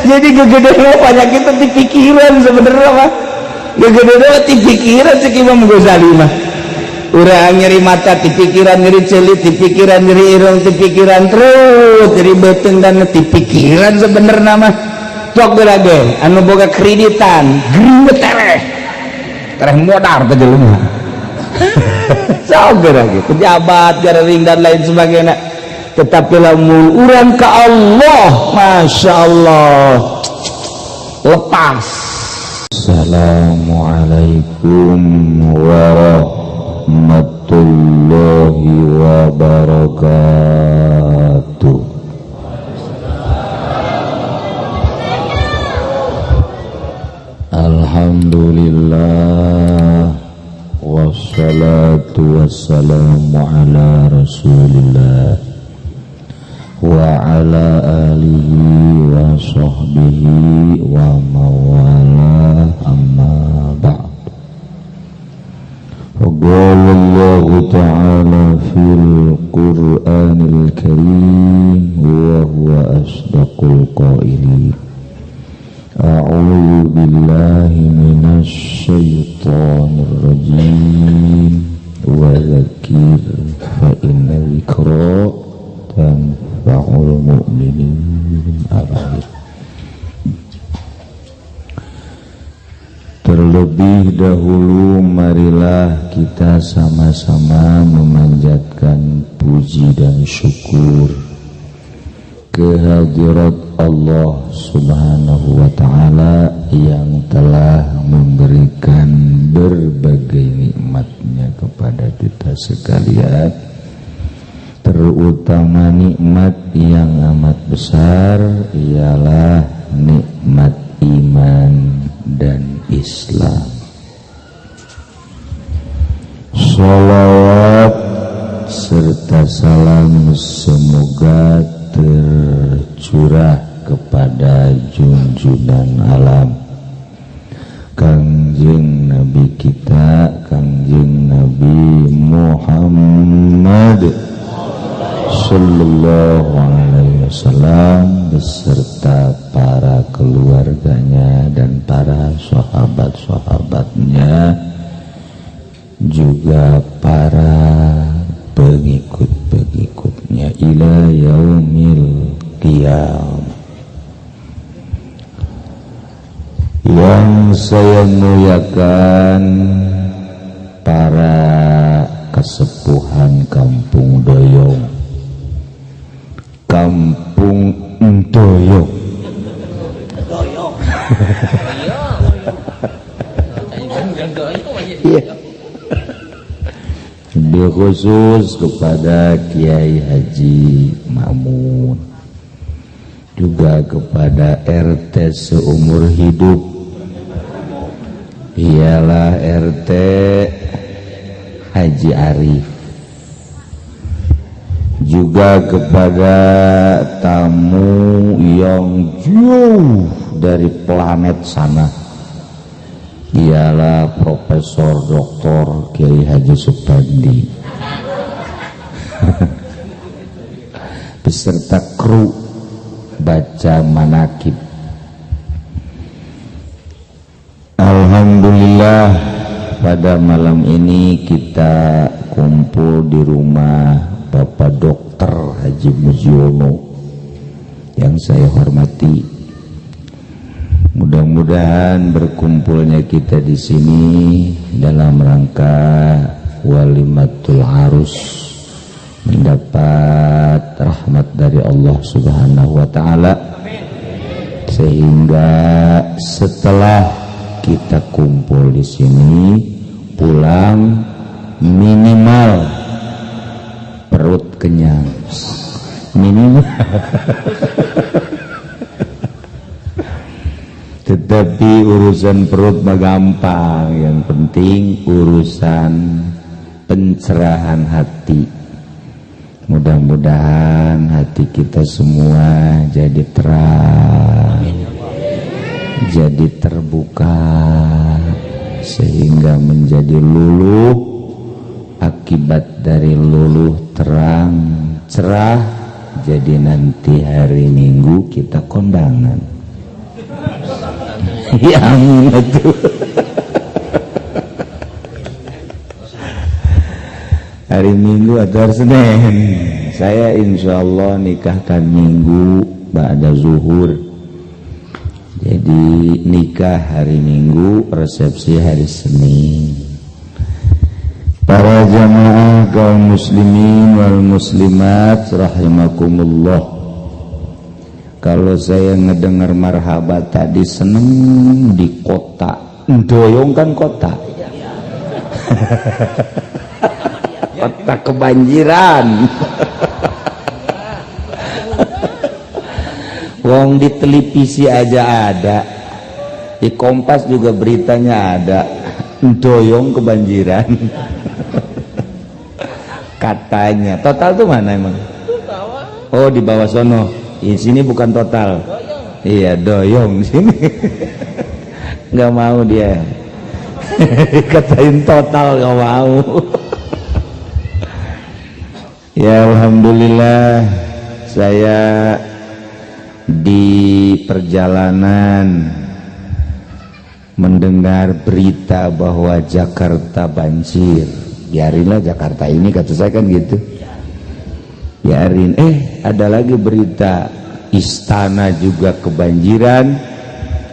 Jadi gegede penyakit di pikiran sebenarnya mah. Gegede di pikiran cek Imam Ghazali mah. Urang nyeri mata di pikiran, nyeri celit di pikiran, nyeri irung di pikiran, terus nyeri beuteung dan di pikiran sebenarnya mah. Cok ge anu boga kreditan, gering tereh. Tereh modar teh jelema. Sok lagi pejabat garing dan lain sebagainya. Tetapi lamun urang ke Allah, Masya Allah, lepas. Assalamualaikum warahmatullahi wabarakatuh. Alhamdulillah, wassalatu wassalamu ala rasulillah wa ala alihi wa sahbihi wa mawala, amma ba'd. Faqala Allahu ta'ala fil Qur'anil Karim wa huwa asdaqul qailin. A'udzu billahi minasy syaithanir rajim. Wa dzakir fa inna dzikra tanfa'ul mu'minin. Al-ayat. Terlebih dahulu marilah kita sama-sama memanjatkan puji dan syukur kehadirat Allah Subhanahu wa ta'ala yang telah memberikan berbagai nikmatnya kepada kita sekalian, terutama nikmat yang amat besar ialah nikmat iman dan Islam. Sholawat serta salam semoga tercurah kepada junjungan alam Kangjeng Nabi kita, Kangjeng Nabi Muhammad sallallahu alaihi wasallam beserta para keluarganya dan para sahabat-sahabatnya, juga para pengikut-pengikutnya ila yaumil qiyamah. Yang saya muliakan para kesepuhan Kampung Doyong, Kampung Doyong. Iya. Lebih khusus kepada Kiai Haji Ma'mun, juga kepada RT seumur hidup, ialah RT Haji Arif, juga kepada tamu yang jauh dari planet sana, ialah Profesor Dr. Kiai Haji Supandi beserta kru baca manakib. Alhamdulillah pada malam ini kita kumpul di rumah Bapak Dr. Haji Mujiono yang saya hormati. Mudah-mudahan berkumpulnya kita di sini dalam rangka walimatul arus mendapat rahmat dari Allah Subhanahu wa ta'ala, sehingga setelah kita kumpul di sini pulang minimal perut kenyang, minimal. Tetapi urusan perut mah gampang, yang penting urusan pencerahan hati. Mudah-mudahan hati kita semua jadi terang, jadi terbuka, sehingga menjadi luluh. Akibat dari luluh, terang, cerah, jadi nanti hari Minggu kita kondangan. Ya amin atuh. Hari Minggu atau hari Senin? Saya insya Allah nikahkan Minggu ba'da zuhur. Jadi nikah hari Minggu, resepsi hari Senin. Para jamaah kaum muslimin wal muslimat rahimakumullah. Kalau saya ngedengar marhaba tadi seneng di kota. Doyong kan kota. Kota kebanjiran. Wong di televisi aja ada, di Kompas juga beritanya ada, Doyong kebanjiran. Katanya total tuh mana emang? Oh di bawah sono. Di sini bukan total. Iya Doyong di sini. Nggak mau dia. Katain total nggak mau. Ya alhamdulillah saya di perjalanan mendengar berita bahwa Jakarta banjir. Biarinlah Jakarta ini, kata saya kan gitu. Biarin. Ada lagi berita istana juga kebanjiran.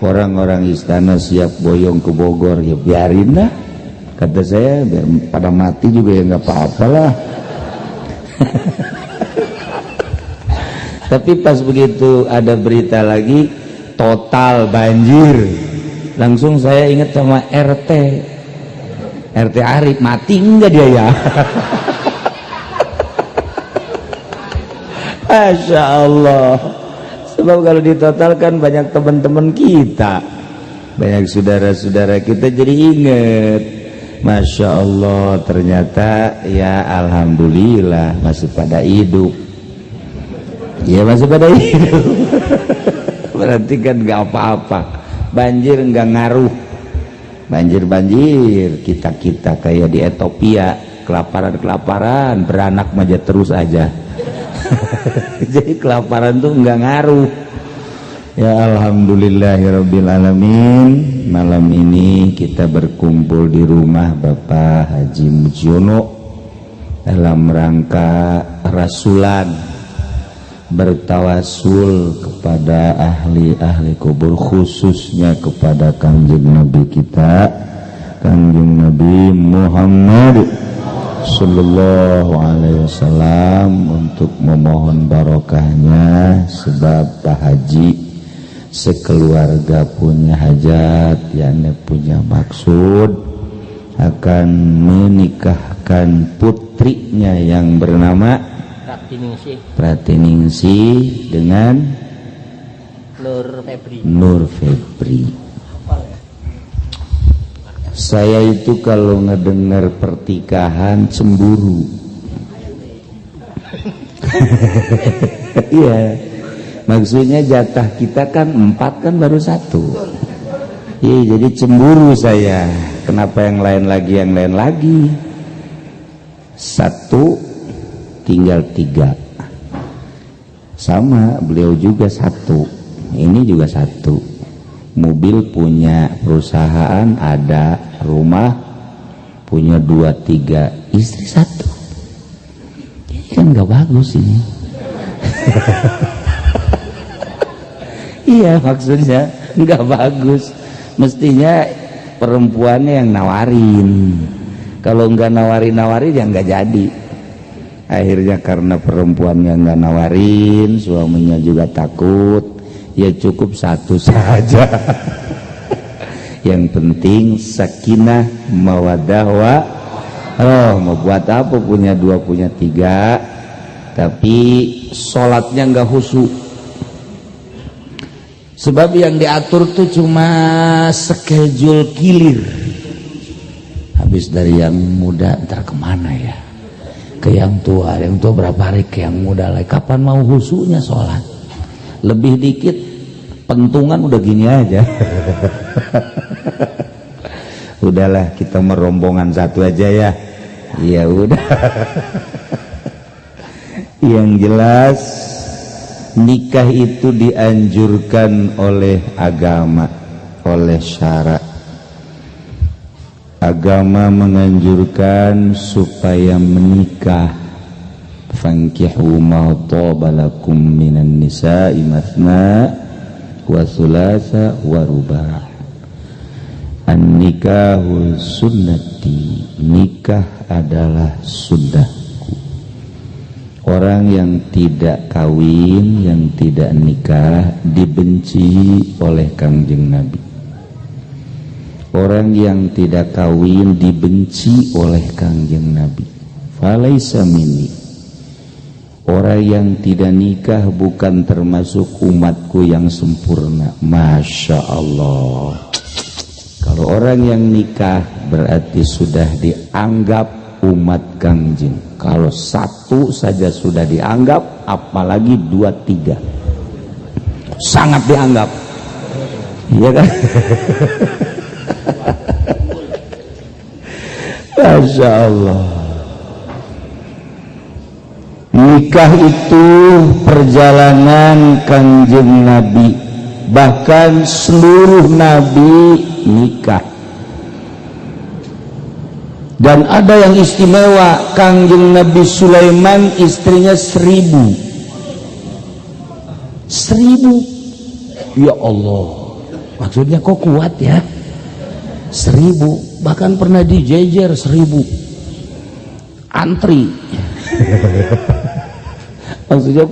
Orang-orang istana siap boyong ke Bogor. Ya biarinlah, kata saya, biar pada mati juga ya nggak apa-apa lah. Tapi pas begitu ada berita lagi total banjir, langsung saya ingat sama RT Arif, mati enggak dia ya? Masya Allah. Sebab kalau ditotalkan banyak teman-teman kita, banyak saudara-saudara kita, jadi inget. Masya Allah, ternyata ya alhamdulillah masih pada hidup. Ya masih pada hidup. Berarti kan gak apa-apa. Banjir nggak ngaruh. Banjir-banjir kita-kita kayak di Ethiopia, kelaparan-kelaparan, beranak aja terus aja. Jadi kelaparan tuh nggak ngaruh. Ya alhamdulillahirabbil alamin. Malam ini kita berkumpul di rumah Bapak Haji Mujiono dalam rangka rasulan, bertawasul kepada ahli-ahli kubur, khususnya kepada Kangjeng Nabi kita, Kangjeng Nabi Muhammad sallallahu alaihi wasallam, untuk memohon barokahnya. Sebab Pak Haji sekeluarga punya hajat, yakni punya maksud akan menikahkan putrinya yang bernama Pratiningsih dengan Nur Febri. Nur Febri. Saya itu kalau ngedengar pertikahan cemburu. Iya, maksudnya jatah kita kan 4 kan baru 1. Iya, jadi cemburu saya. Kenapa yang lain lagi, yang lain lagi? 1 tinggal 3. Sama beliau juga 1, ini juga 1. Mobil punya, perusahaan ada, rumah punya 2 3, istri 1. Ini kan nggak bagus ini. Iya, maksudnya nggak bagus. Mestinya perempuannya yang nawarin. Kalau nggak nawarin-nawarin ya nggak jadi. Akhirnya karena perempuannya nggak nawarin, suaminya juga takut, ya cukup 1 saja. Yang penting sakinah mawadah wa oh, mau buat apa punya 2 punya 3, tapi sholatnya nggak khusyuk. Sebab yang diatur tuh cuma schedule kilir. Habis dari yang muda ntar kemana ya? Ke yang tua berapa hari ke yang muda lagi. Kapan mau khusyuknya sholat? Lebih dikit pentungan udah gini aja. Udahlah kita merombongan 1 aja ya. Ya udah. Yang jelas nikah itu dianjurkan oleh agama. oleh syarak. Agama menganjurkan supaya menikah. Fankihu ma thaba lakum minan nisa'i matsna wa thulatha wa ruba'. An-nikahu sunnati, nikah adalah sunnahku. Orang yang tidak kawin, yang tidak nikah dibenci oleh Kangjeng Nabi. Orang yang tidak kawin dibenci oleh Kangjeng Nabi. Falaisa minni. Orang yang tidak nikah bukan termasuk umatku yang sempurna. Masya Allah. Kalau orang yang nikah berarti sudah dianggap umat Kangjeng. Kalau satu saja sudah dianggap, apalagi 2, 3, sangat dianggap. Iya kan? Masya Allah. Nikah itu perjalanan Kangjeng Nabi. Bahkan seluruh nabi nikah. Dan ada yang istimewa, Kangjeng Nabi Sulaiman istrinya 1000. 1000. Ya Allah. Maksudnya kok kuat ya? 1000. Bahkan pernah dijejer 1000. Antri. Maksudnya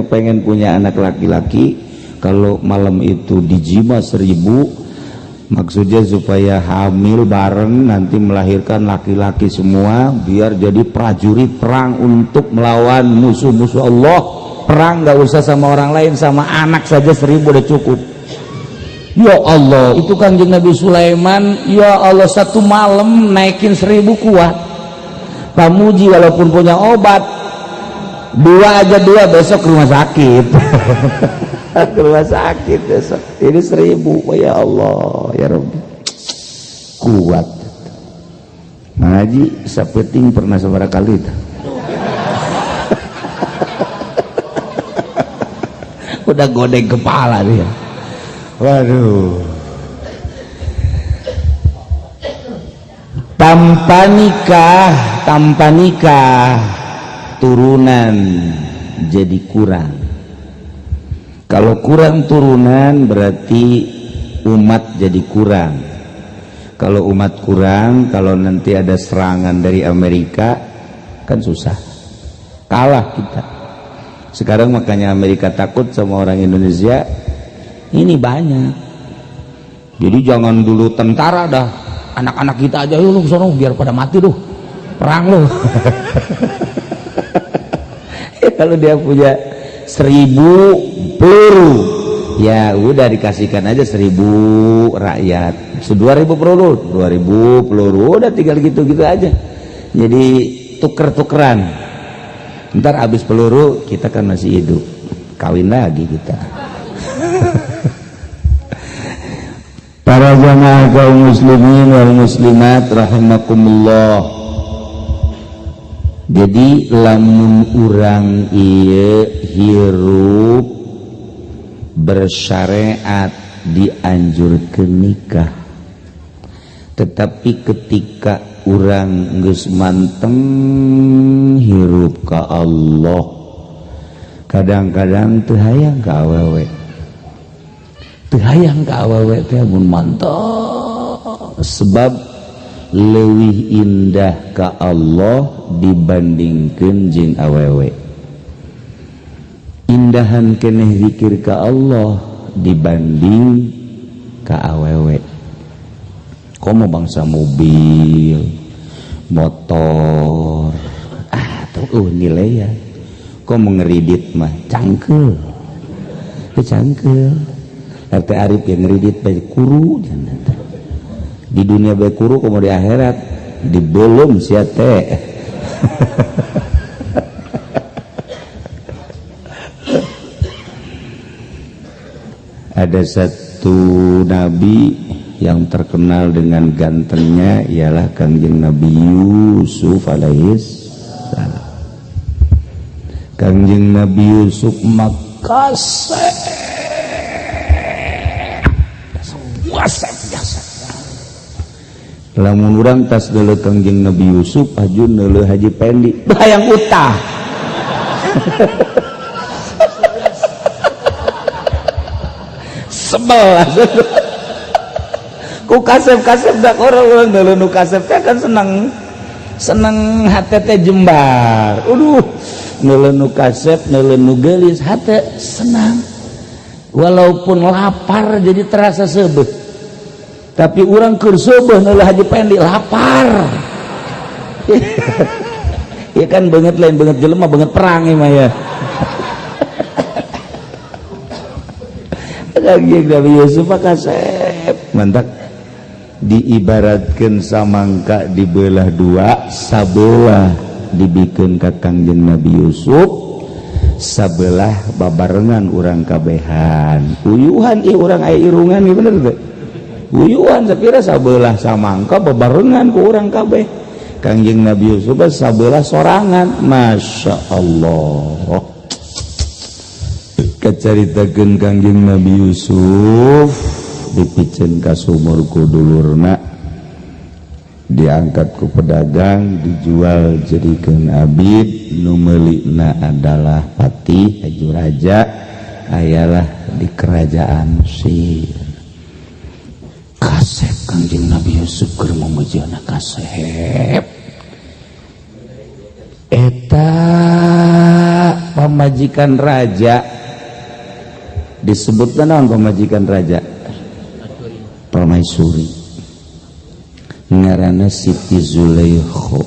pengen punya anak laki-laki, kalau malam itu dijima 1000, maksudnya supaya hamil bareng nanti melahirkan laki-laki semua, biar jadi prajurit perang untuk melawan musuh-musuh Allah. Perang gak usah sama orang lain, sama anak saja 1000 udah cukup. Ya Allah, itu Kangjeng Nabi Sulaiman, ya Allah, satu malam naikin 1000 kuat. Pamuji walaupun punya obat 2 aja 2, besok ke rumah sakit. Ke rumah sakit besok. Ini 1000, ya Allah, ya Rabbi, kuat. Ngaji sapeting pernah seberapa kali itu. Udah godeng kepala dia. Waduh. Tanpa nikah turunan jadi kurang. Kalau kurang turunan berarti umat jadi kurang. Kalau umat kurang, kalau nanti ada serangan dari Amerika kan susah, kalah kita. Sekarang makanya Amerika takut sama orang Indonesia ini banyak. Jadi jangan dulu tentara dah, anak-anak kita aja yuk lu sono biar pada mati tuh, perang lu. Ya, kalau dia punya 1000 peluru, ya udah dikasihkan aja 1000 rakyat, 2000 peluru, 2000 peluru, udah tinggal gitu-gitu aja. Jadi tuker-tukeran. Ntar habis peluru kita kan masih hidup, kawin lagi kita. Para jamaah kaum muslimin wal muslimat rahimakumullah. Jadi lamun urang ieu hirup bersyariat dianjurkeun nikah. Tetapi ketika urang geus manteng hirup ka Allah, kadang-kadang teu hayang ka awewe. Teu hayang ka awewe teh mun manteng, sebab leuwih indah ka Allah dibandingkeun jeung awewe. Indahan keneh zikir ka Allah dibanding ka awewe. Komo bangsa mobil, motor, tuh nilai ya. Komo ngeridit mah cangkel, cangkel. RT Arif yang ngeridit bae kuru, di dunia bae kuru, komo di akhirat di belum sia teh. Ada satu nabi yang terkenal dengan gantengnya ialah Kangjeng Nabi Yusuf alaihissalam. Kangjeng Nabi Yusuf makasih Lamun urang tas deuleu Kangjeng Nabi Yusuf aju neuleuh Haji Pendi hayang utah. Sebel ku kasep-kasep dak orang neuleuh nu kasep teh kan seneng seneng hate teh jembar. Aduh, neuleuh nu kasep neuleuh nu geulis hate senang. Walaupun lapar jadi terasa seubeuh. Tapi orang keur seubeuh neuleuh Haji Pendi lapar. Ya kan banget lain banget jelema banget perang mah ya. Kangjeng Nabi Yusuf kasep mantap diibaratkeun samangka dibelah dua, sabelah dibikeun ka Kangjeng Nabi Yusuf, sabelah babarengan urang kabehan. Uyuhan ieu urang aya irungan ieu bener teu? Uyuhan sapira sabelah samangka babarengan ku urang kabeh. Kangjeng Nabi Yusuf sabelah sorangan. Masya Allah. Kacaritakeun Kangjeng Nabi Yusuf dipiceun ka sumur ku dulurna, diangkat ku pedagang, dijual jadikeun abid. Nu meulina adalah patih haju raja, ayalah di kerajaan Mesir. Kasep Kangjeng Nabi Yusuf keur memujiana kasep. Eta pamajikan raja disebutna naon pamajikan raja? Permaisuri. Ngaranna Siti Zulaikha.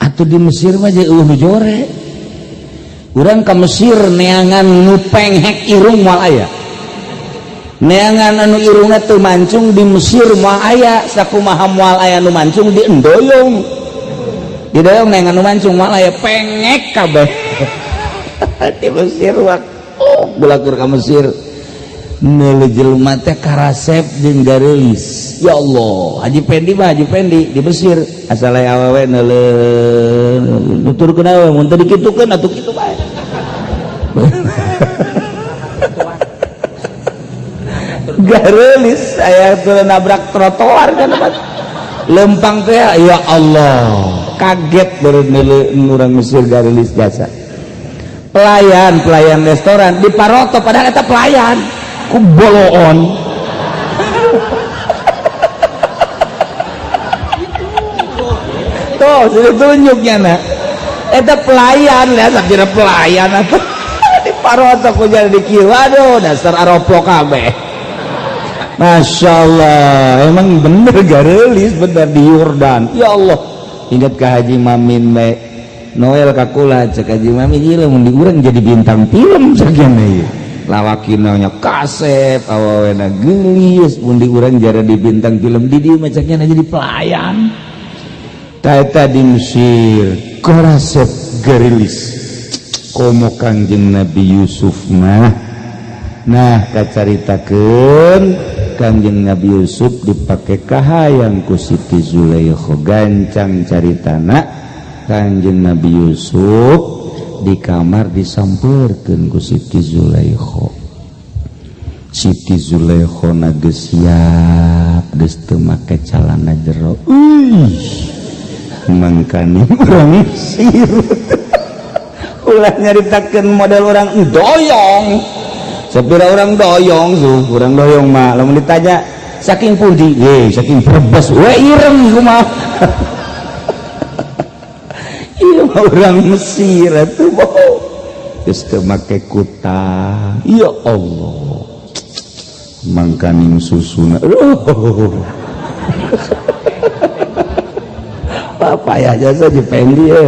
Atuh di Mesir mah eueuh nu jore. Urang ka Mesir neangan nu penghek irung moal aya. Neangan anu irungna teu mancung di Mesir moal aya, sakumaha moal aya nu mancung di endoyong. Di doyong neangan nu mancung moal aya, pengek kabeh. Di Mesir waktu bulakur ka Mesir neuleuh jelema teh karasep jeung gareulis. Ya Allah, Haji Pendi mah Haji Pendi di Mesir asal aya awewe neuleuh nuturkeun awewe mun teu dikitukeun atuh kitu bae. Gareulis aya teu nabrak trotoar kan lempang teh ya Allah, kaget baru neuleuh urang Mesir gareulis jasa. Pelayan pelayan restoran di paroto padahal eta pelayan ku boloon. Tuh sudah tunjuknya nak eta pelayan lihat sakira pelayan atuh di paroto ku jadi dikieu. Waduh dasar aroplok kabeh. Masya Allah, emang bener gareulis bener di Yordan. Ya Allah, ingat ke Haji Mamin bae Noel kakula cek Haji Mamin ieu lamun di urang jadi bintang film sakieu ieu. Lawakina nya kasep awawena geulis mun di urang jara di bintang film di dieu mah ceknya jadi pelayan. Ta eta di Mesir karasep geulis komo Kangjeng Nabi Yusuf mah. Nah kacaritakeun Kangjeng Nabi Yusuf dipake kahayang ku Siti Zulaikha gancang caritana. Kangjeng Nabi Yusuf di kamar disampeurkeun ku Siti Zulaikha. Siti Zulaikha na geus siap geus teu make calana jero. Uih, mangkani urang Mesir. Ulah nyaritakeun model urang doyong. Sapira urang doyong suh, urang doyong mah lamun ditanya saking pundi? Ye, saking Brebes. We ireng kumaha. Iya orang Mesir atuh boh. Geus teu make kuta. Ya Allah. Mangkaning susuna. Aduh. Papayah jasa Jependi ya.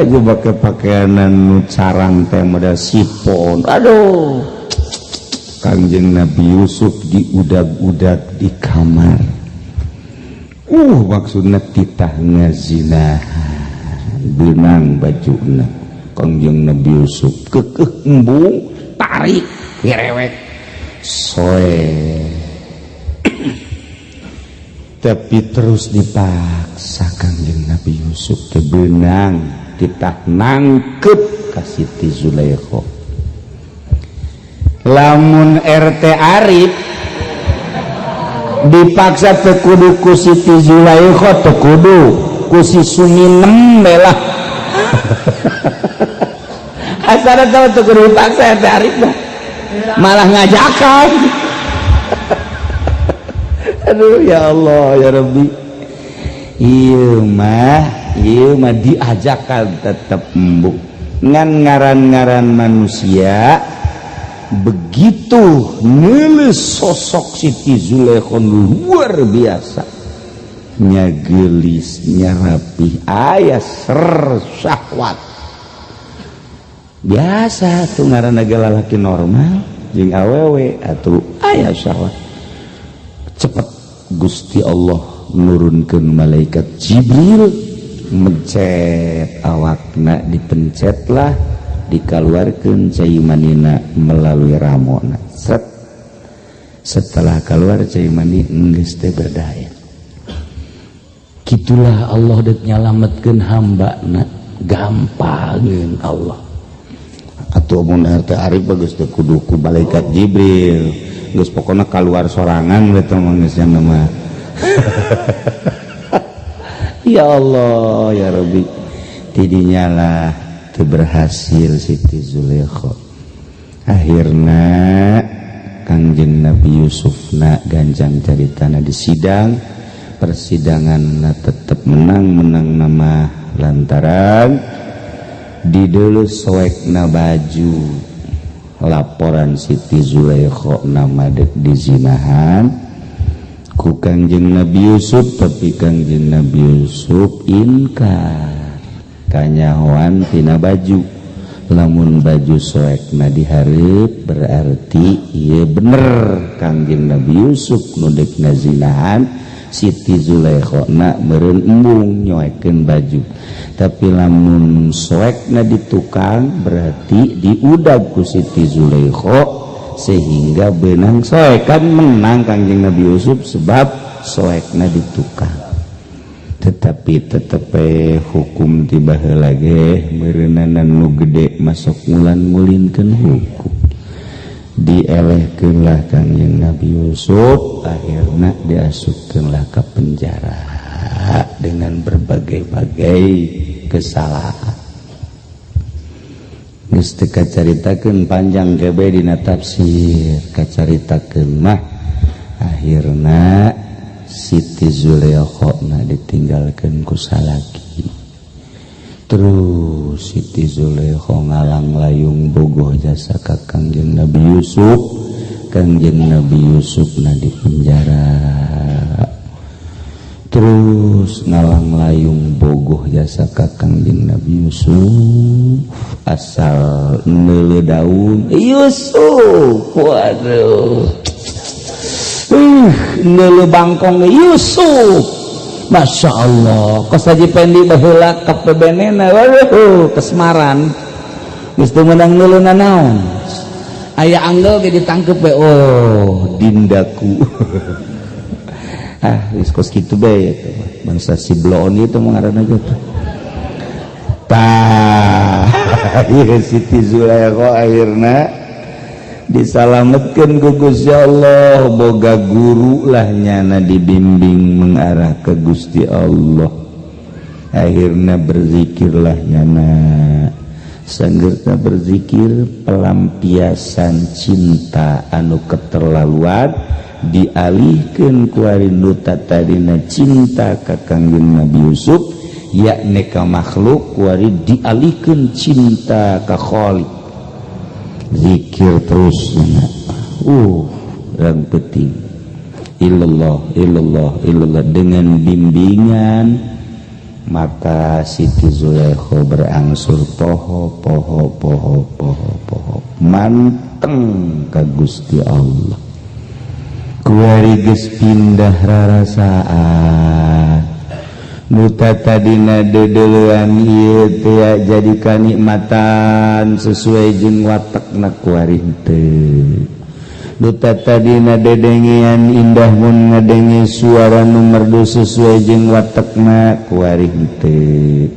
Aja make pakaianan nu carang teh model sipon. Aduh. Kangjeng Nabi Yusuf diudag-udag di kamar. Maksudna titah ngazina benang bajuna Kangjeng Nabi Yusuf kekeh embung tarik gerewek soe. Tapi terus dipaksa Kangjeng Nabi Yusuf teh benang titah nangkep ka Siti Zulaikha. Lamun RT Arif Dipaksa teu kudu ku Siti Zulaikha, teu kudu ku si Suminem lah. Asal teu teu kudu dipaksa, teh Arif mah malah ngajakan. Aduh, ya Allah, ya Rabbi, iya mah, iya mah diajakan tetep embuk. Ngan ngaran-ngaran manusia, begitu nulis sosok Siti Zulaikha luar biasa nya, gelis nya, rapih, aya ser syahwat biasa tuh. Ngaran lalaki normal jeung awewe atau aya syahwat. Cepet Gusti Allah nurunkan malaikat Jibril, mencet awakna, dipencetlah, dikeluarkan cai manina melalui ramona. Set, setelah keluar cai mani, geus teu berdaya. Gitulah Allah dek nyalametkeun hamba na, gampangeun Allah. Atau mun teh arif bagus teh kudu ku malaikat Jibril, geus pokona keluar sorangan we teh mah geus mah. Ya Allah, ya Rabbi, tidinya lah teu berhasil Siti Zulaikha. Akhirna Kangjeng Nabi Yusuf na ganjang caritana di sidang persidangan na tetep menang. Menang nama lantaran di dulu soekna baju. Laporan Siti Zulaikha nama dek dizinahan ku Kangjeng Nabi Yusuf, tapi Kangjeng Nabi Yusuf inkar, kanyahoan tina baju. Lamun baju soekna dihareup, berarti iya bener Kangjeng Nabi Yusuf nu dek ngazinahan Siti Zulaikha na, meureun embung nyoekeun baju. Tapi lamun soekna di tukang, berarti diudag ku Siti Zulaikha sehingga benang soek. Kan menang Kangjeng Nabi Yusuf sebab soekna di tukang. Tetapi tetep hukum tiba lagi meureunanan nu gede masuk ngulan ngulinkeun hukum, dielehkeun lah Kangjeng Nabi Yusuf. Akhirna diasupkeun lah ke penjara dengan berbagai-bagai kesalahan. Geus teu kacaritakeun panjang kebe dina tafsir, kacaritakeun mah. Akhirna Siti Zulaikha na ditinggalkeun ku salaki. Terus Siti Zulaikha ngalang layung bogoh jasa ka Kangjeng Nabi Yusuf. Kangjeng Nabi Yusuf na di penjara, terus ngalang layung bogoh jasa ka Kangjeng Nabi Yusuf. Asal neuleu daun, Yusuf. Waduh, neuleu bangkong, Yusuf. Masya Allah, kos Haji Pendi baheula ka pebenena. Waduh, kesmaran geus teu meunang neuleu nanaon, aya anggel ge ditangkep we. Oh, dindaku. Ah, geus kos kitu bae eta bangsa si bloon itu mah ngaranna gitu. Tah, ieu Siti Zulaikha akhirna disalametkeun ku Gusti Allah. Boga guru lah nyana, dibimbing mengarah ke Gusti Allah. Akhirnya berzikirlah nyana. Sanggeurna berzikir, pelampiasan cinta anu keterlaluan dialihkan ku nu tadina cinta ka Kangjeng Nabi Yusuf, yakni ka makhluk, kuari dialihkan cinta ka Khalik. Zikir terus nyana, yang penting illallah, illallah, illallah. Dengan bimbingan maka Siti Zulaikha berangsur poho poho poho poho poho, manteng ka Gusti Allah. Kuari geus pindah rarasaan. Nu tadina deudeulean ieu teh jadi kanikmatan sesuai jeung watekna, kuari henteu. Nu tadina dedengean indah mun ngadenge suara nu merdu sesuai jeung watekna, kuari henteu.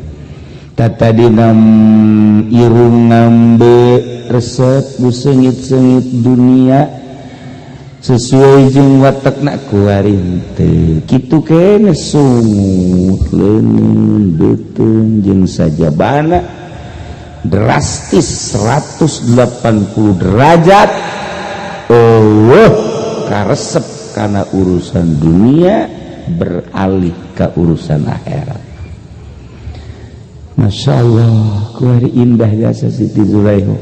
Tadina irung ngambe resep ku seungit-seungit dunia. Sesuai jeung watekna kuari henteu. Kitu kene sungut, leungeun, beuteung jeung sajabana drastis 180 derajat. Oh, karesep karena urusan dunia beralih ke urusan akhirat. Masya Allah, kuari indah jasa Siti Zulaikha.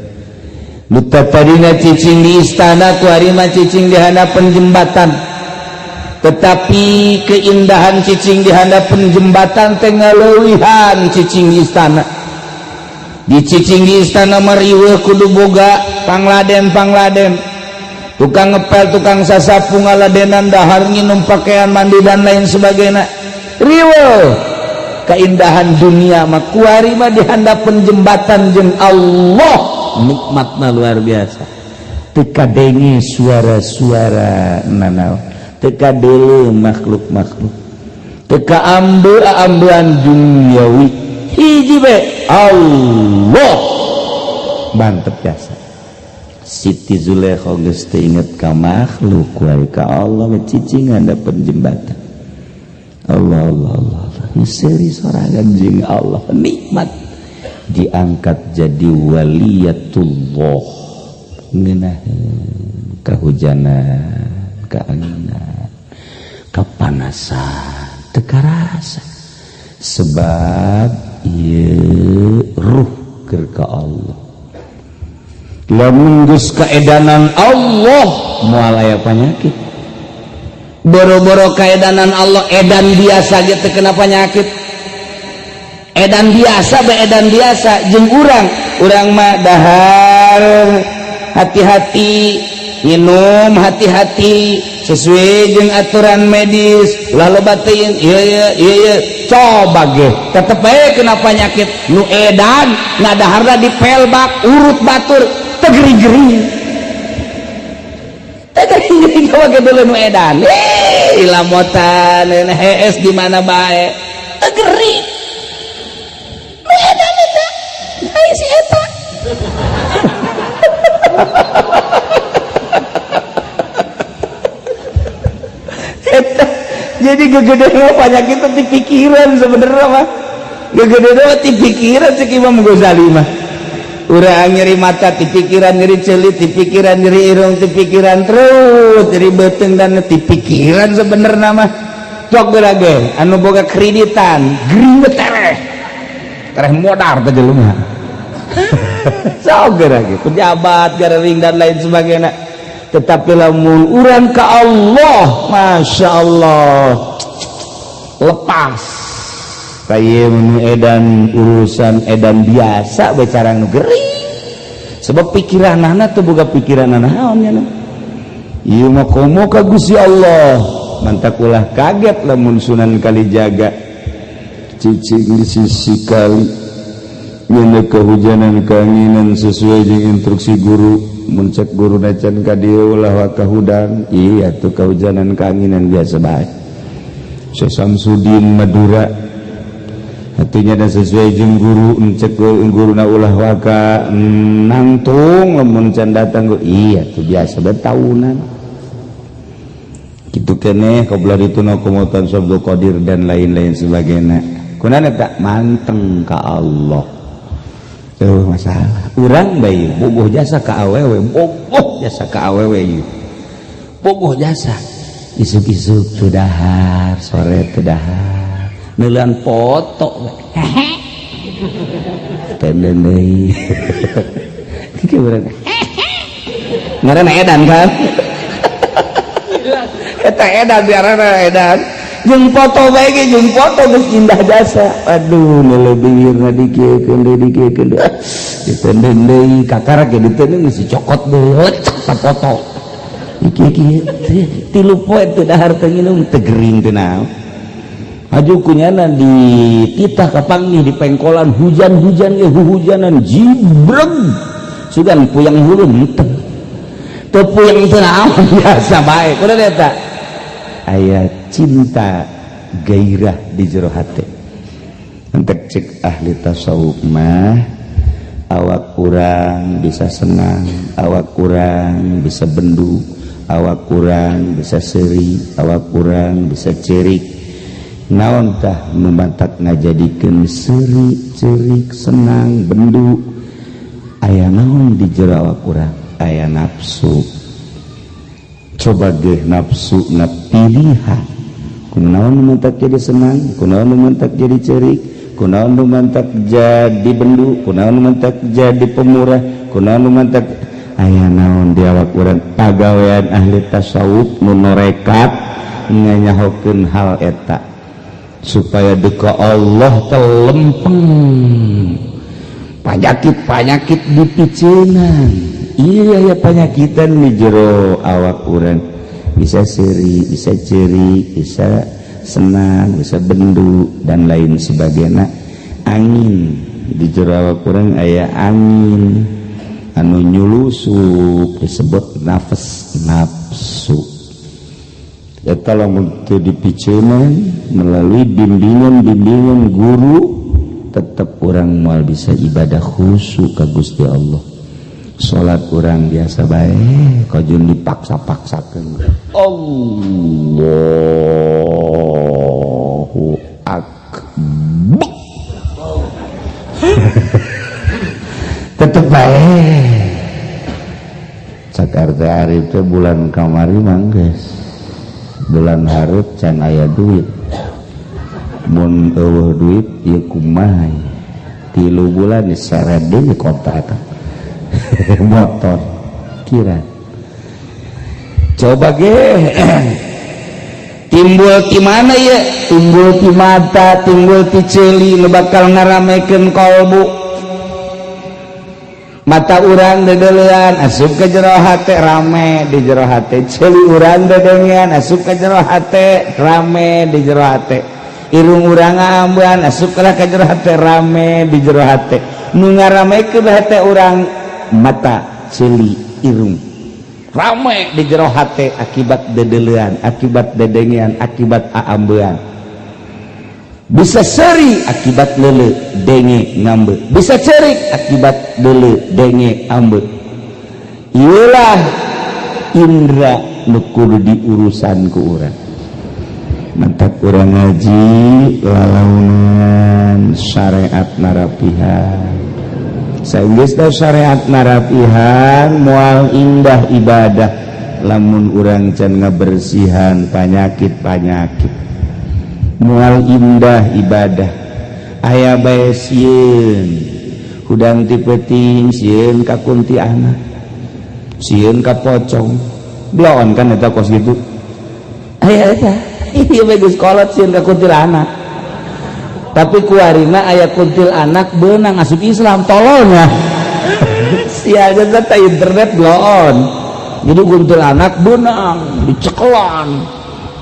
Nu tadina cicing di istana, kuari mah cicing di handapan jembatan. Tetapi keindahan cicing di handapan jembatan teh ngaleuwihan cicing di istana. Di cicing di istana mah kudu boga pangladen-pangladen. Tukang ngepel, tukang sasapu, ngaladenan, dahar, nginum, pakaian, mandi dan lain sebagainya. Riweuh keindahan dunia mah kuari mah di handapan jembatan jeung Allah nikmatna luar biasa. Teu kadenge suara-suara nanaon, teu kadeuleu makhluk-makhluk, teu kaambeu-ambean duniawi, hiji be Allah mantep jasa. Siti Zulaikha geus teu inget ka makhluk wae ka Allah cicing handapan jembatan. Allah Allah Allah, Allah. Seuri sorangan jeung Allah nikmat diangkat jadi waliyatullah, ngeunaheun kahujanan, kaanginan, kapanasan teu karasa sebab ieu ruh keur ka Allah. Lamun geus kaedanan Allah moal aya penyakit. Boro-boro kaedanan Allah, edan biasa ge teu kena penyakit. Edan biasa be edan biasa jeung urang, urang mah dahar hati-hati, minum hati-hati sesuai jeung aturan medis, ulah loba teuing ieu ieu ieu ieu coba ge tetep bae kena penyakit. Nu edan ngadaharna di pelbak urut batur teu gering-gering, teu gering-gering coba ge dulu nu edan ilamotan hees di mana bae teu gering nu edan eta ai si eta. Eta jadi gegedean penyakit di pikiran sebenarnya mah, gegedean di pikiran cek Imam Ghazali mah. Urang nyeri mata di pikiran, nyeri celit di pikiran, nyeri irung di pikiran, terus nyeri beuteung dan di pikiran sebenarnya mah. Cok geura ge anu boga kreditan gering tereh tereh modar teh jelema. Sok geura ge pejabat garering dan lain sebagainya. Tetapi lamun urang ka Allah, Masya Allah lepas kayak edan urusan edan biasa bicara nu gering sebab pikiranana teu boga pikiran naon nya. Ieu mah komo ka Gusti Allah, mantak ulah kaget lamun Sunan Kalijaga cicing di sisi kali nyeuna kehujanan keanginan sesuai jeung instruksi guru. Mun cek guru nacan ka dieu ulah wa hudang, iya tuh kehujanan keanginan biasa bae. Syekh Samsudin Madura hatinya dan sesuai jeung guru, cek guruna ulah waka nangtung lamun can datang, iya tuh biasa betahunan kitu keneh qabla dituna komotan Abdul Qadir dan lain-lain sebagainya. Kunaon eta manteng ka Allah. Tuh masalah urang bae bogoh jasa ka awewe, bogoh jasa ka awewe ieu, bogoh jasa isuk-isuk teu dahar, sore teu dahar, neuleun foto hehe tenden deui kieu urang ngaranna edan kan eta edan biarana edan jeung foto bae ge jeung foto geus indah jasa. Aduh neuleuh bibirna dikieukeun deui dikieukeun deui ditenden deui kakara ge ditenden geus dicokot deui lecek ta foto iki iki tilu poe teu dahar teu nginum teu gering teu naon. Aju kunyana di titah kapanggih di pengkolan hujan-hujan ge huhujanan jibreg sugan puyang hulu henteu teu puyang teu naon biasa bae kudu eta aya cinta gairah di jero hate. Entek cek ahli tasawuf mah awak kurang bisa senang, awak kurang bisa bendu, Awak urang bisa seuri, awak urang bisa cerik. Naon tah nu matak ngajadikeun seuri, cerik, senang, bendu? Aya naon di jero awak urang? Aya nafsu. Coba ge, nafsu na pilihan. Kunaon nu matak jadi senang? Kunaon nu matak jadi cerik? Kunaon nu matak jadi bendu? Kunaon nu matak jadi pemurah? Kunaon nu matak? Aya naon di awak urang? Pagawean ahli tasawuf nu norekat nganyahokeun hal eta supaya duka Allah telempeng panyakit-panyakit dipiceunan. Iya ya, panyakitan di jero awak urang bisa seuri, bisa cerik, bisa senang, bisa bendu, dan lain sebagainya. Angin di jero awak urang, aya angin anu nyulusup disebut nafas, nafsu. Eta lamun teu dipiceunan melalui bimbingan-bimbingan guru, tetap urang moal bisa ibadah khusyuk ka Gusti Allah. Salat urang biasa bae, kajun dipaksa-paksakeun, Allahu Akbar, tetep bae. Cak RT Arif teh bulan kamari mangges, bulan hareup can aya duit. Mun euweuh duit ieu kumaha? 3 bulan diseret deui kontrakan motor kira. Coba ge, timbul di mana ya? Timbul di mata, timbul di ceuli nu bakal ngaramekeun kolbu. Mata urang dedelean, asup ke jero hate, rame di jero hate. Ceuli urang dedengean, asup ke jero hate, rame di jero hate. Irung urang ngambean, asup ke jero hate, rame di jero hate. Nu ngaramekeun hate urang mata, ceuli, irung, rame di jero hate akibat dedelean, akibat dedengean, akibat aambean. Bisa seuri akibat lele, denge, ngambe. Bisa cerik akibat lele, denge, ambe. Iyalah indra nu kudu diurusan ku urang. Mantap, urang ngaji lalaunan syariat narapihan. Saenggeus syariat narapihan, moal indah ibadah lamun urang can ngabersihan panyakit-panyakit. Mual indah ibadah. Aya bae sieun hudang ti peuting, sieun ka kuntianak, sieun ka pocong. Bloon kan eta kos gitu. Aya eta ieu bae geus kolot sieun ka kuntilanak, tapi kuarina aya kuntilanak beunang asup Islam. Tololnya sia aja internet bloon. Jadi kuntilanak beunang dicekelan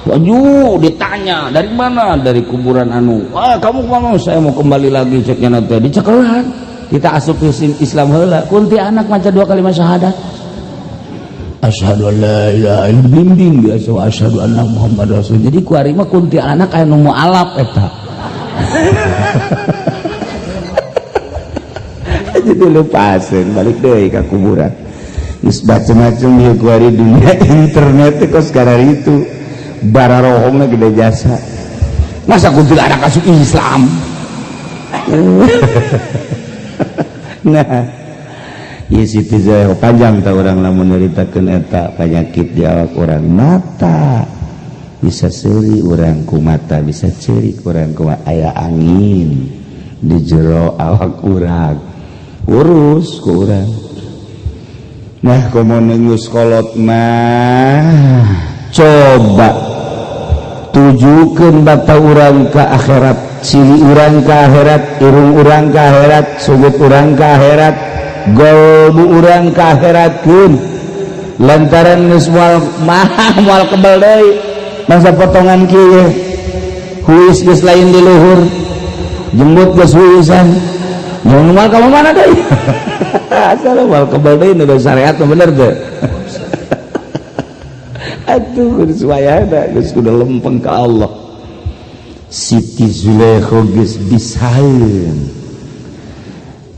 baju, ditanya dari mana? Dari kuburan anu. Ah, kamu kemana? Saya mau kembali lagi. Ceknya nanti dicekelan, kita asup Islam heula. Kuntilanak maca dua kalimat syahadat, asyhadu an la ilaha illallah, bimbing biasa, asyhadu anna Muhammad rasul. Jadi kuari mah kuntilanak aya nu mualaf eta. Jadi lepasin balik deui ka kuburan. Geus macem-macem ieu kuari dunia internet teh kos itu bararohongna gede jasa. Masa kuntilanak asup Islam? Nah, ieu Siti Zulaikha panjang tah urang lamun nyaritakeun eta penyakit di awak urang. Mata bisa seuri urang ku mata, bisa cerik urang ku. Aya angin di jero awak urang, urus ku urang. Nah, komo geus kolot mah, coba tujukeun bata urang ke akhirat, ciri urang ke akhirat, irung urang ke akhirat, sugut urang ke akhirat, golbu urang ke akhiratkeun. Lantaran geus moal mah moal kebal deui masa potongan kieu, huis geus lain di luhur, jembut geus huisan, jangan moal ka mana deui. Asal moal kebal deui. Nu syariat bener teu? Aduh, geus wayahna geus kudu lempeng ka Allah. Siti Zulaikha geus bisaeun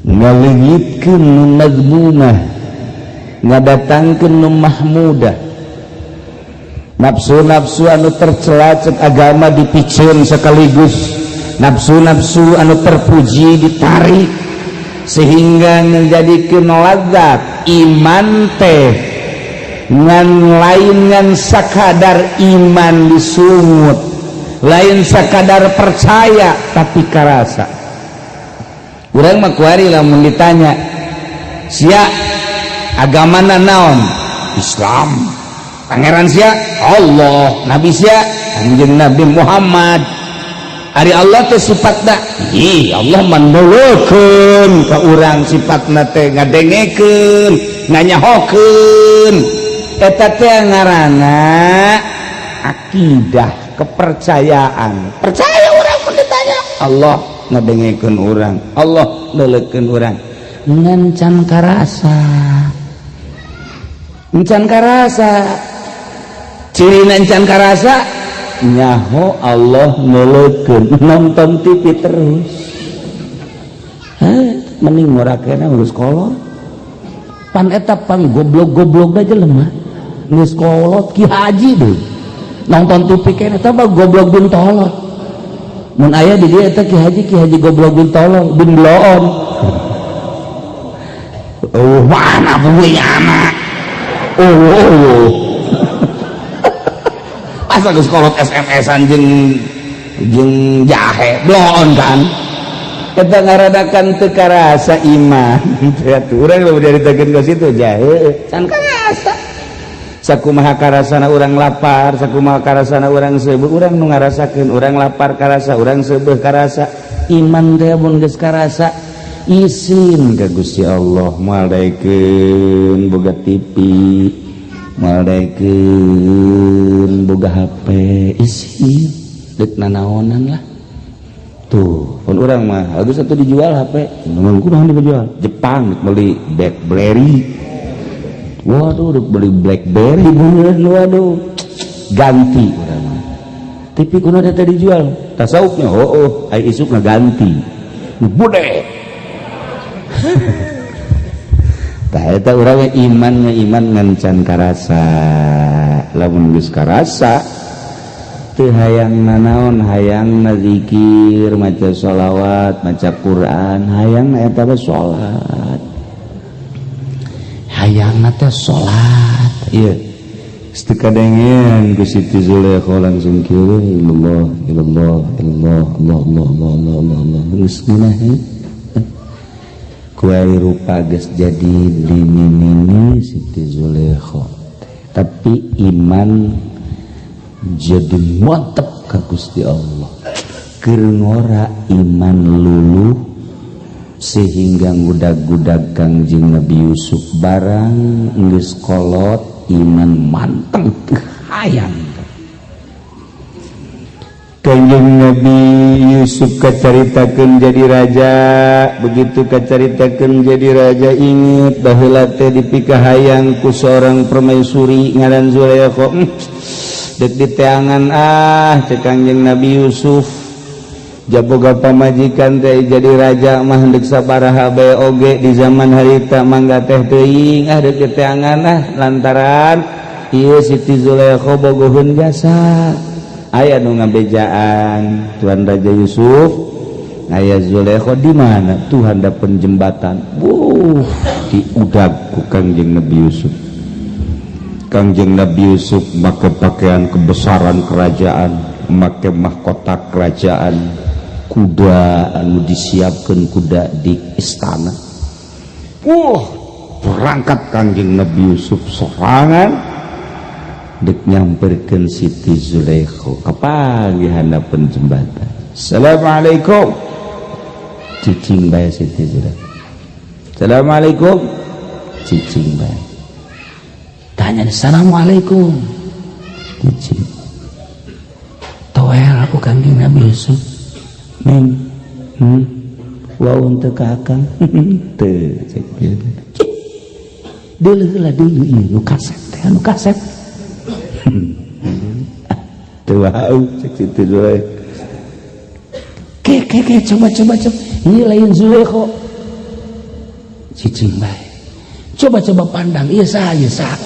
ngaleungitkeun nu mazmumah, ngadatangkeun nu mahmudah. Nafsu-nafsu anu tercela cek agama dipiceun, sekaligus nafsu-nafsu anu terpuji ditarik, sehingga menjadi lazat iman teh. Ngan lain ngan sakadar iman disungut, lain sakadar percaya, tapi karasa. Urang mah kuari lamun ditanya, "Sia agamana naon?" "Islam." "Pangeran sia?" "Allah." "Nabi sia?" "Kanjeng Nabi Muhammad." "Ari Allah teh sifatna?" "Ih, Allah manulukeun ka urang, sifatna teh ngadengekeun, nganyahokeun." Eta teh ngaranna akidah, kepercayaan. Percaya urang mun ditanya, Allah ngadengekeun urang, Allah leulekeun urang, ngan can karasa, encan karasa. Ciri encan karasa, nyaho Allah ngeleukeun, nonton TV terus. Heh, mending ngorakena geus kolot. Pan eta pang goblok-goblok aja lemah, geus kolot, ki haji deui nonton TV kene. Eta mah goblok bin tolol. Mun aya di dieu eta ki haji, ki haji goblok bin tolol bin bloon. Oh, mana punya anak? Oh. Asa geus kolot SMS-an jeung jeung jahe, bloon kan. Eta ngaradakan teu karasa iman. Atuh urang lamun dicaritakeun ka situ jahe can karasa. Sakumaha karasana urang lapar, sakumaha karasana urang seubeuh, urang nu ngarasakeun. Urang lapar karasa, urang seubeuh karasa. Iman teh mun geus karasa, isin ka Gusti Allah, moal daekeun boga TV, moal daekeun boga HP, isin deuk nanaonan lah. Tuh pun urang mah agus atuh dijual HP. Mun kumaha dijual? Jepang beli BlackBerry. Waduh, udah beli BlackBerry bener. Waduh, ganti urang mah. TV kuno teh dijual tasawufnya. Oh, ai isuk ganti bude. Tah, eta urang iman mah iman ngan can karasa. Lamun geus karasa, teu hayang nanaon, hayang zikir, maca sholawat, maca Quran, hayang eta mah salat, hayang teh salat. Ieu teu kadengean ku Siti Zulaikha, langsung kieu, illallah, illallah, illallah, Allah, Allah, Allah, Allah, Allah, Allah. Geus ngeunah kuai rupa, geus jadi lini-nini Siti Zulaikha, tapi iman jadi mantep ka Gusti Allah. Keur ngora iman luluh sehingga ngudag-gudag Kangjeng Nabi Yusuf. Barang geus kolot, iman manteng, hayang. Kanjeng Nabi Yusuf kacaritakeun jadi raja. Begitu kacaritakeun jadi raja, inget baheula teh dipikahayang ku seorang permaisuri ngaran Zulaikha. Dek diteangan ah," cek Kanjeng Nabi Yusuf, "jaboga pamajikan teh, jadi raja mah deuk sabaraha bae oge di zaman harita mangga teh teuing ah, dek diteangan ah, lantaran ieu Siti Zulaikha bogoheun jasa." Aya nu ngabejaan, "Tuan Raja Yusuf, aya Zulaikha di mana?" "Tuh, handapeun jembatan." Wuh, diudag ku Kangjeng Nabi Yusuf. Kangjeng Nabi Yusuf make pakaian kebesaran kerajaan, make mahkota kerajaan, kuda anu disiapkan, kuda di istana. Wah, berangkat Kangjeng Nabi Yusuf sorangan dek nyamperkeun Siti Zulaikha. Kapanggih handapeun jembatan. "Assalamualaikum." Cicing bae Siti Zulaikha. "Assalamualaikum." Cicing bae. Tanya, "Assalamualaikum." Cicing. Toel aku Kangjeng Nabi Yusuf. "Neng, Wau teu ka akang?" "Teu," cek dia. Deuleu heula, deuleu ieu nu kasep teh, anu kasep. "Teu wau," cek Siti Zulaikha. "Ke ke ke, coba, coba, coba. Ieu lain Zulaikha." Cicing bae. "Coba, coba pandang, ieu saha, ieu saha?"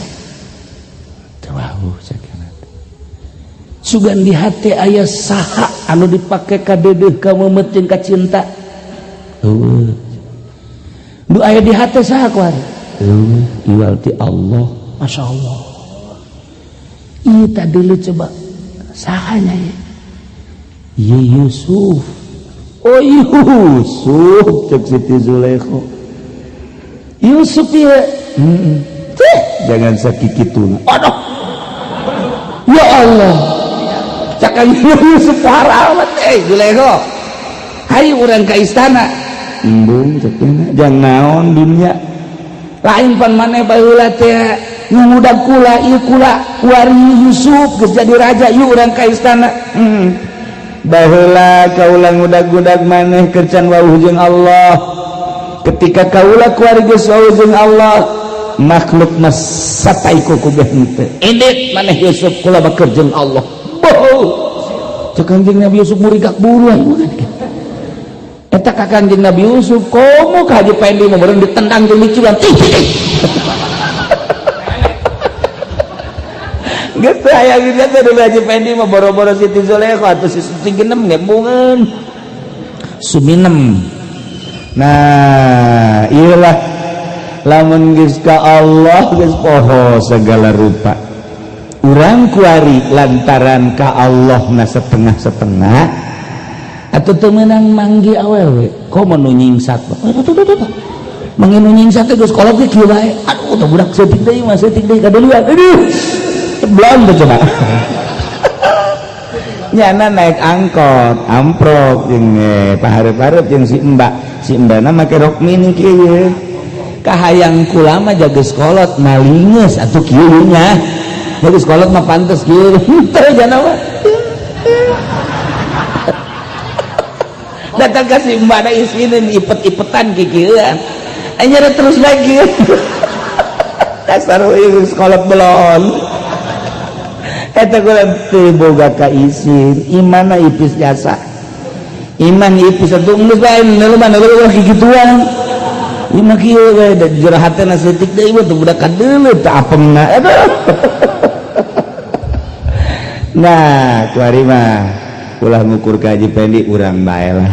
"Teu wau," cek. Sugan di hati aya saha anu dipake ka deudeuh, ka meumeut jeung ka cinta? Eueuh. Nu aya di hati saha kuari? Eueuh, iwal ti Allah. Masya Allah. Ieu tadi lu coba sahanya ya? Ye Yusuf. Oh, Yusuf, cek Siti Zulaikha. Yusuf ya. Cih, jangan sakikituna. Aduh. Ya Allah. Cak Yusuf amat eh Zulaikha. Hayu urang ka istana. Embung cek jangan naon dunia. Lain pan maneh baheula teh ngudag kula, ieu kula kuari Yusuf geus jadi raja, yuk urang ka istana. Baheula kaula ngudag-ngudag maneh keur can wawuh jeung Allah. Ketika kaula kuari geus wawuh jeung Allah, makhluk mah sataiku ku henteu. Indit maneh Yusuf, kula baker jeung Allah. Boh. Cek Kanjeng Nabi Yusuf murigak buruan. Eta ka Kanjeng Nabi Yusuf komo ka Haji Pendi mah beureun ditendang jeung dicilan. Geus teh aya gitu teh dulu Haji Pendi mah boro-boro Siti Zulaikha atuh si Siti genem ngebungeun. Suminem. Nah, iyalah lamun geus ka Allah geus poho segala rupa. Urang kuari lantaran ka Allah na setengah-setengah atau teu meunang manggi awewe komo nu nyingsat. Manggi nu nyingsat teh geus kolot ge kieu bae. Aduh, teh budak seutik deui mah, seutik deui kadeulian. Aduh. Belum tuh coba. Nyana naik angkot, amprok jeung pahareup-hareup jeung si Mbak. Si Mbakna make rok mini kieu. Kahayang kula mah jaga sekolot malinges atuh kieu nya. Jaga sekolot mah pantes kieu. Teu jana mah. Datang ka si Mbakna isinin ipet-ipetan kikieuan. Anyar terus lagi. Dasar ieu sekolot belon. Eta kula teu boga ka isin, imanna ipis jasa. Iman ipis atuh geus bae neuleuh mah neuleuh kikituan. Ieu mah kieu we da jero hatena seutik deui mah teu budak kadeuleuh teu apemna. Aduh. Nah, kuari mah ulah ngukur ka Haji Pendi, urang bae lah.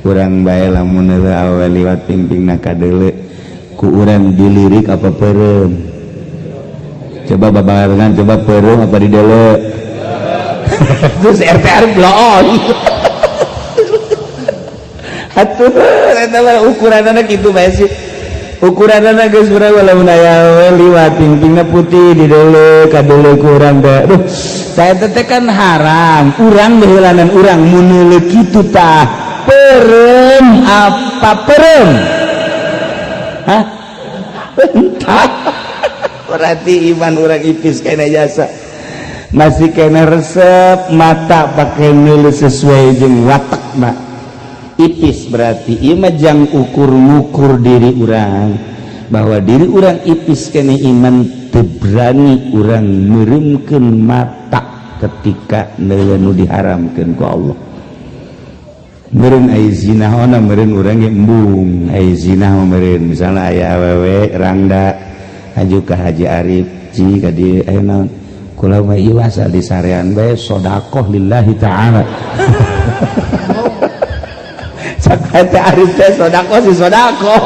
Urang bae lamun neuleuh awewe liwat pingpingna kadeuleuh ku urang dilirik apa peureum. Coba babarengan, coba peureum apa dideuleu. Terus RT Arif bloon. Atuh eta mah ukuranana kitu bae sih. Ukuranana geus urang lamun aya awewe liwat pingpingna putih dideuleu kadeuleu ku urang teh. Aduh, saya teh kan haram. Urang baheulanan urang mun neuleuh kitu tah peureum apa peureum? Hah? Entah. Berarti iman urang ipis kena jasa. Masih kena resep mata pakai neuleuh sesuai jeung watak mah. Ipis berarti ieu mah jang ukur-ngukur diri urang bahwa diri urang ipis kena iman teu berani urang meureumkeun mata ketika neuleuh nu diharamkeun ku Allah. Meureun aya zina ona meureun urang ge embung aya zina mah meureun misalna aya awewe rangda aju ka Haji Arif ci ka dieu aya naon kula mah ieu asal di sarean bae sedekah lillahi ta'ala. Cak Haji Arif teh sedekah si sedekah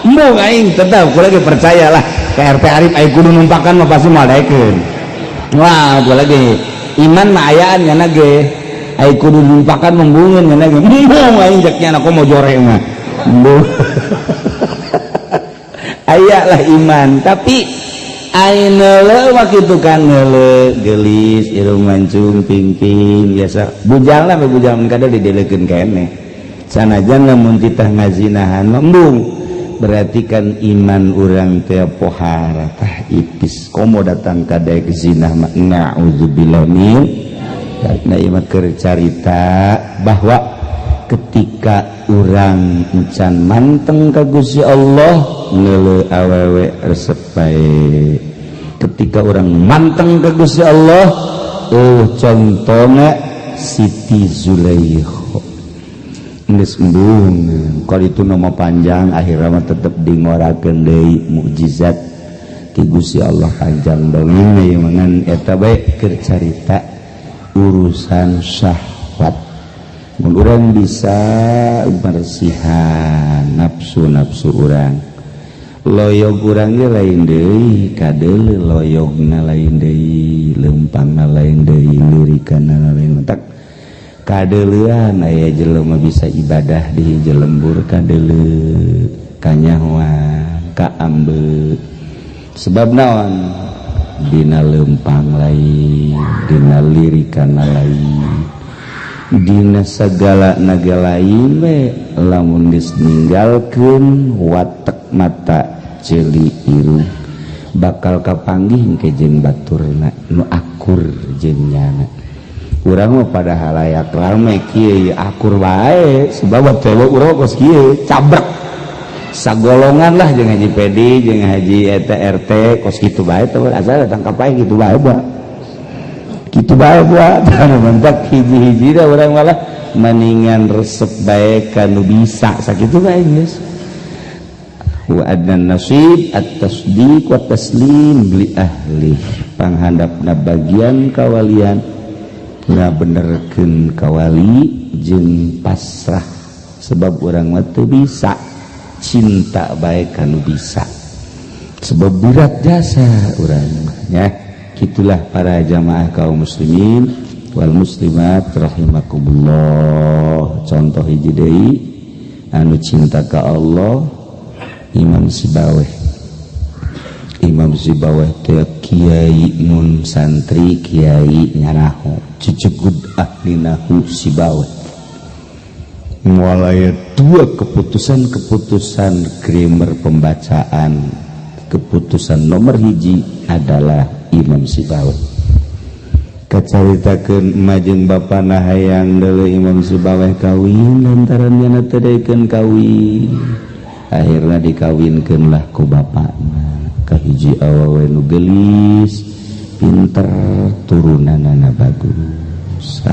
embung aing tetep kula ge percayalah ka RT Arif aya kudu numpakan mah pasti moal daekeun. Wah kula ge iman mah ayaan nyana ge aya kudu numpakan membungeun nyana ge embung aing cek nyana komo jore mah embung. Aya lah iman tapi aing neuleuh mah kitu kan neuleuh geulis irung mancung pingping biasa bujang lah bujang kada didelekeun keneh sanajan lamun titah ngazinahan mah embung berarti kan iman urang teh pohara tah ipis komo datang ka daek zina mah naudzubillah min. Nah ieu mah keur carita bahwa ketika urang encan manteng ka Gusti Allah ngeuleuh awewe resep bae. Ketika urang manteng ka Gusti Allah contona Siti Zulaikha geus embung. Kalau itu nama panjang akhirnya mah tetep dingorakeun deui mukjizat ti Gusti Allah panjang dongeng ieu mah ngan eta bae keur carita Urusan syahwat. Mun urang bisa bersihan nafsu-nafsu urang, loyog urang ge lain deui, kadeuleu loyogna lain deui, leumpangna lain deui, lirikanna lain. Tak kadeuleuan aya jelema bisa ibadah di hiji lembur, kadeuleu, kanyahoan, kaambe. Sebab naon? Dina lempang lain, dina lirikan lain, dina segala naga lain we. Lamun geus ninggalkeun watek mata, ceuli, irung, bakal kapanggih ke jeung baturna nu akur jeung nyana. Urang mah pada halayak rame kieu akur wae, sebab teh urang kos kieu cabrek sagolongan lah jeung Haji Pedi jeung Haji eta RT, kos kitu bae teh, asal datang ka pae kitu bae buah, kitu bae buah. Mantak hiji-hiji da urang malah maningan resep bae ka nu bisa sakitu bae geus. Wa adnan nasib at-tasdiq wa taslim li ahli, panghandapna bagian kawalian, ngabenerkeun kawali jeung pasrah, sebab urang mah teu bisa, cinta bae ka nu bisa, sebab berat jasa urang ya. Gitulah para jamaah kaum muslimin wal muslimat rahimakumullah. Contoh hiji deui anu cinta ka Allah, Imam Sibaweh. Imam Sibaweh teh kiai mun santri kiai nyanaho cecegud ahli nahu. Sibaweh mulai dua keputusan-keputusan grammar pembacaan, keputusan nomor hiji adalah Imam Sibaweh. Kacaritakeun majeng bapana hayang deuleu Imam Sibaweh kawin, lantaran nyana teu daekeun kawin, akhirna dikawinkeun lah ku bapakna ka hiji awewe nu geulis, pinter, turunanana bagus.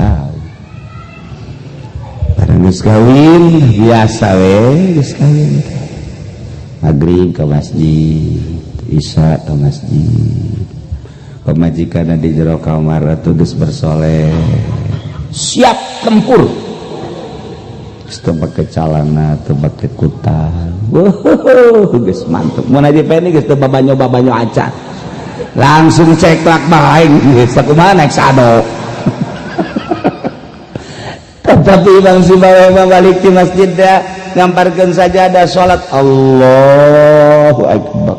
Barang geus kawin, biasa we geus kawin teh, maghrib ke masjid, isya ke masjid. Pamajikan di jero kamar atuh geus bersoleh, siap tempur, teu make calana, teu make kutal. Wuh, geus mantep. Mun aja peni geus teu babanyo-babanyo acan, langsung ceklak bae geus, sakumaha naik sado. Tetapi Bang Sibaweh balik di masjid ya, ngamparkeun sajadah salat, Allahu akbar,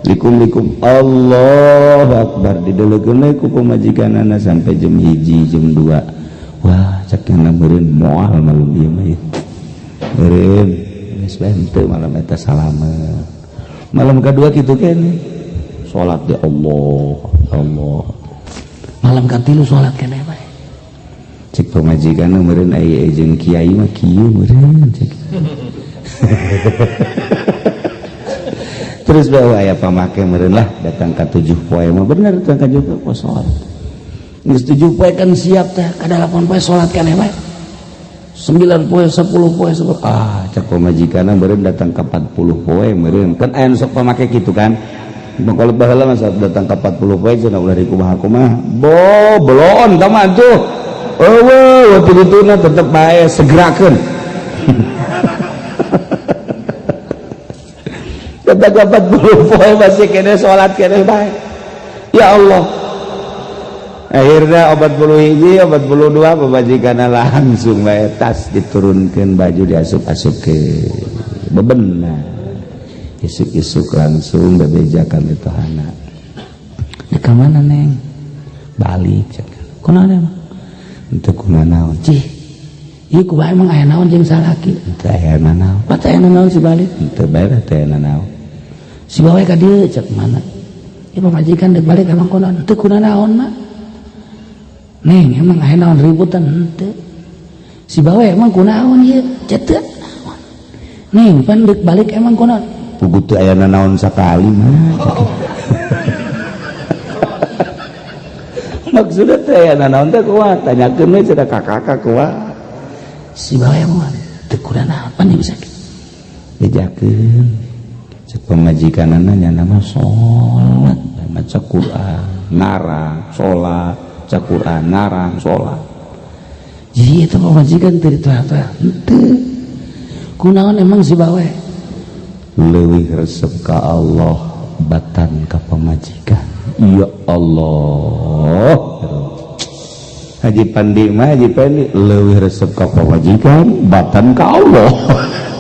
likum-likum, Allahu akbar, didelekeun ku pamajikanana sampai jam 1, jam 2. Wah, cek yang meureun moal malam ieu mah ieu meureun geus bae henteu malam eta salamet. Malam kedua kitu keneh, salat di Allah Allah. Malam katilu salat keneh bae. Cek pamajikan, meureun aya jeung kiai mah kieu meureun, cek. Terus bawa aya pamake meureun lah, datang ka 7 poe mah bener, datang ka 7 poe salat. Geus 7 poe kan siap teh, ka 8 poe salat keneh bae, 9 poe, 10 poe, 10. Ah, cek pamajikanna, meureun datang ka 40 poe meureun kan aya nu sok pamake kitu kan. Kalau baheula mah datang ka 40 poe cenah ulah dikumaha kumaha bo belon ka mah tuh. Eueuh, waktu dituna tetep bae segerakeun. Datang ka 40 poe masih kene salat kene bae. Ya Allah. Akhirnya 41, 42, pamajikanna langsung bae tas diturunkeun, baju diasup-asupkeun bebenah. Isuk-isuk langsung bebejakan ditohana. Ka mana, Neng? Balik cek. Kunaon emang? Henteu kunaon. Cih. Ieu kumaha emang, aya naon jeung salaki? Henteu aya naon. Pat aya naon si balik? Henteu bae teh aya naon. Si bawe ka dieu cek mana? Ieu pamajikan dek balik emang kunaon? Henteu kunaon mah. Neng, emang aya naon ributan? Henteu. Si bawe emang kunaon ieu? Cek teu. Neng, pan dek balik emang kunaon? Puguh teu aya naon sakali mah. Maksudnya teh aya naon teh kumaha? Tanyakeun we cenah ka kakak kumaha. Si bawe emang teu kunaon pan bisa bejakeun. Cek pamajikanana, nyana mah salat, maca Quran, ngarang, salat, Maca Quran, ngarang, sholat. Jadi itu pamajikan teu ditoel-toel henteu. Kunaon emang si bawe leuwih resep ka Allah batan ka pamajikan? Ya Allah, Haji Pandi mah, Haji Pandi leuwih resep ka pamajikan batan ka Allah.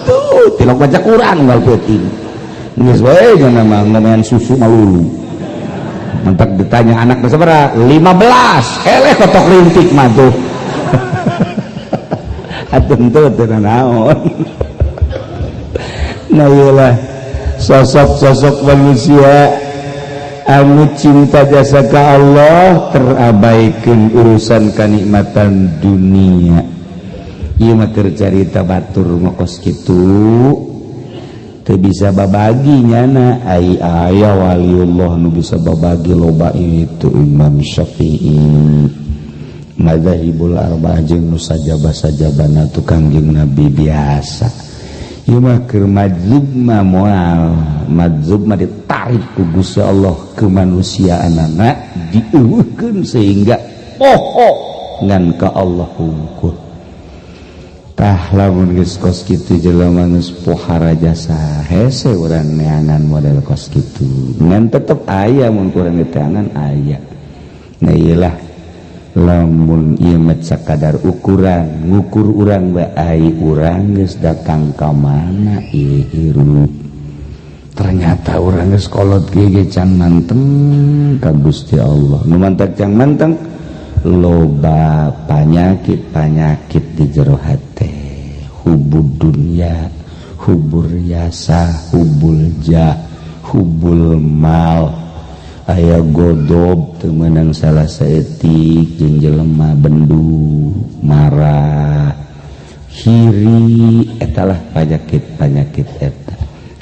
Tuh tilok baca Quran unggal peuting, geus wae jangan mah ngomean susu malulu. Mantak ditanya anak sabaraha, 15. Eleh kotok rintik mah tuh. Atuh teu teu naon. Nah, iyalah sosok-sosok manusia anu cinta jasa ke Allah, terabaikan urusan kenikmatan dunia. Ieu mah keur carita batur mah kos kitu, teu bisa babagi nyana. Ai aya waliullah nu bisa babagi loba, itu Imam Syafi'i, Madzahibul Arba'ah jeung nu sajaba-sajabana tukang jeung Nabi biasa. Ieu mah keur majzub mah moal, majzub mah ditarik ku Gusti Allah kemanusiaanana, dieuweuhkeun sehingga poho ngan ka Allah hungkul. Tah, lamun geus kos kitu jelema geus pohara jasa, hese urang neangan model kos kitu. Ngan tetep aya, mun kurang diteangan aya. Nah, iyalah lamun ieu mah sakadar ukuran ngukur urang bae, urang geus datang ka mana ieu hirup. Ternyata urang geus kolot ge can manteng ka Gusti Allah. Nu mantak can manteng, loba panyakit-panyakit di jero hate, hubud dunya, hubur yasa, hubul jah, hubul mal, aya godob teu meunang salah saeutik jeung jelema, bendu, marah, hiri. Etalah panyakit-panyakit eta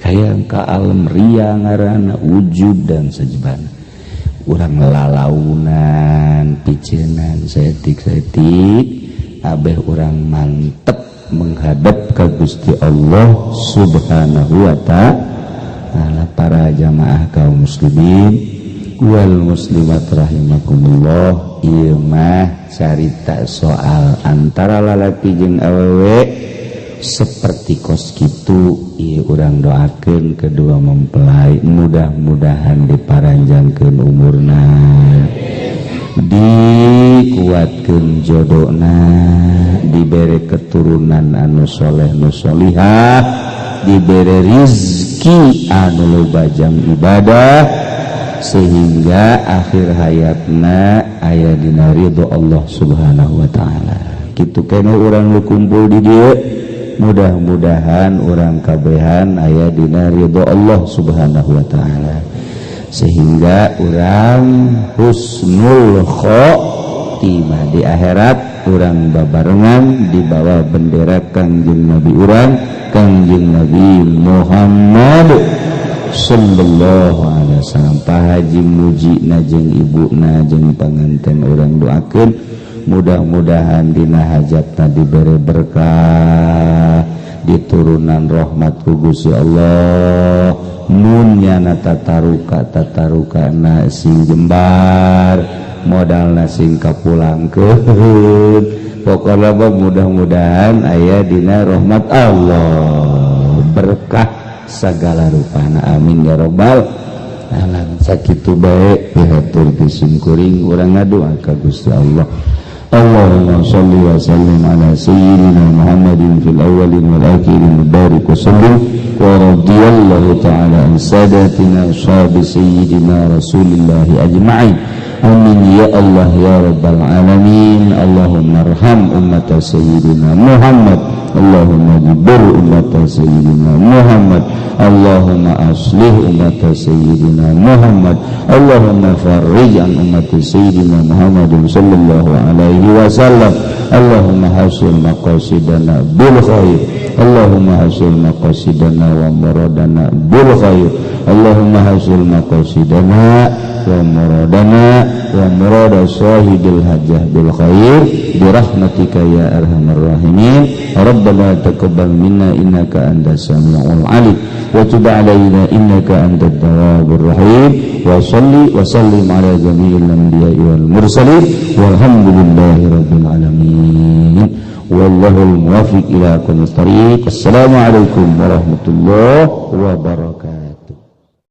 hayang ka alam ria ngaranna, ujub dan sajabana. Urang lalaunan, picenan saeutik-saeutik, abeh urang mantep menghadap ke Gusti Allah Subhanahu wa Ta'ala. Para jamaah kaum muslimin wal muslimat rahimakumullah, ieu mah carita soal antara lalaki jeung awewe seperti kos kitu. Ieu urang doakeun kedua mempelai, mudah-mudahan diparanjangkeun umurna, dikuatkeun jodohna, dibere keturunan anu soleh nu solihah, dibere rizki anu loba jang ibadah, sehingga akhir hayatna aya dina ridho Allah Subhanahu wa Ta'ala. Kitu keneh urang nu kumpul di dieu, mudah-mudahan urang kabehan aya dina ridho Allah Subhanahu wa Ta'ala, sehingga urang husnul khotimah di akhirat, urang babarengan di bawah bendera Kangjeng Nabi urang, Kangjeng Nabi Muhammad sallallahu alaihi wasallam. Pak Haji Muji na jeung ibu na jeung panganten, urang doakeun mudah-mudahan dina hajatna diberi berkah, diturunan rahmat ku Gusti Allah. Mun nyana tataruka, tataruka na sing jembar, modalna sing kapulangkeun. Pokoknya mudah-mudahan aya dina rahmat Allah, berkah segala rupana. Amin ya robbal alamin. Sakitu bae pihatur kuring. Urang ngadoa ka Gusti Allah. Allahumma shalli wa sallim ala sayyidina Muhammadin fil awwalin wal akhirin, barik wa sallim, wa radiyallahu ta'ala an sadatina ashabi sayyidina Rasulillah ajma'in. Amin ya Allah ya rabbal alamin. Allahumma arham ummat sayyidina Muhammad. Allahumma jibur ummat sayyidina Muhammad. Allahumma aslih ummat sayyidina Muhammad. Allahumma farrij an ummat sayyidina Muhammad sallallahu alaihi wasallam. Allahumma hasil maqasidana bil khair. Allahumma hasil maqasidana wa muradana bil khair. Allahumma hasil maqasidana wa muradana wa murada sahibil hajah bil khair bi rahmatika ya arhamar rahimin. Rabbana taqabbal minna innaka antas samiul alim wa tub alaina innaka antat tawwabur rahim. Wa salli wa sallim ala jami'il anbiya'i wal mursalin. Mursalin walhamdulillahi rabbil alamin. Wallahul muwaffiq ila aqwamit thariq. Assalamualaikum warahmatullahi wabarakatuh.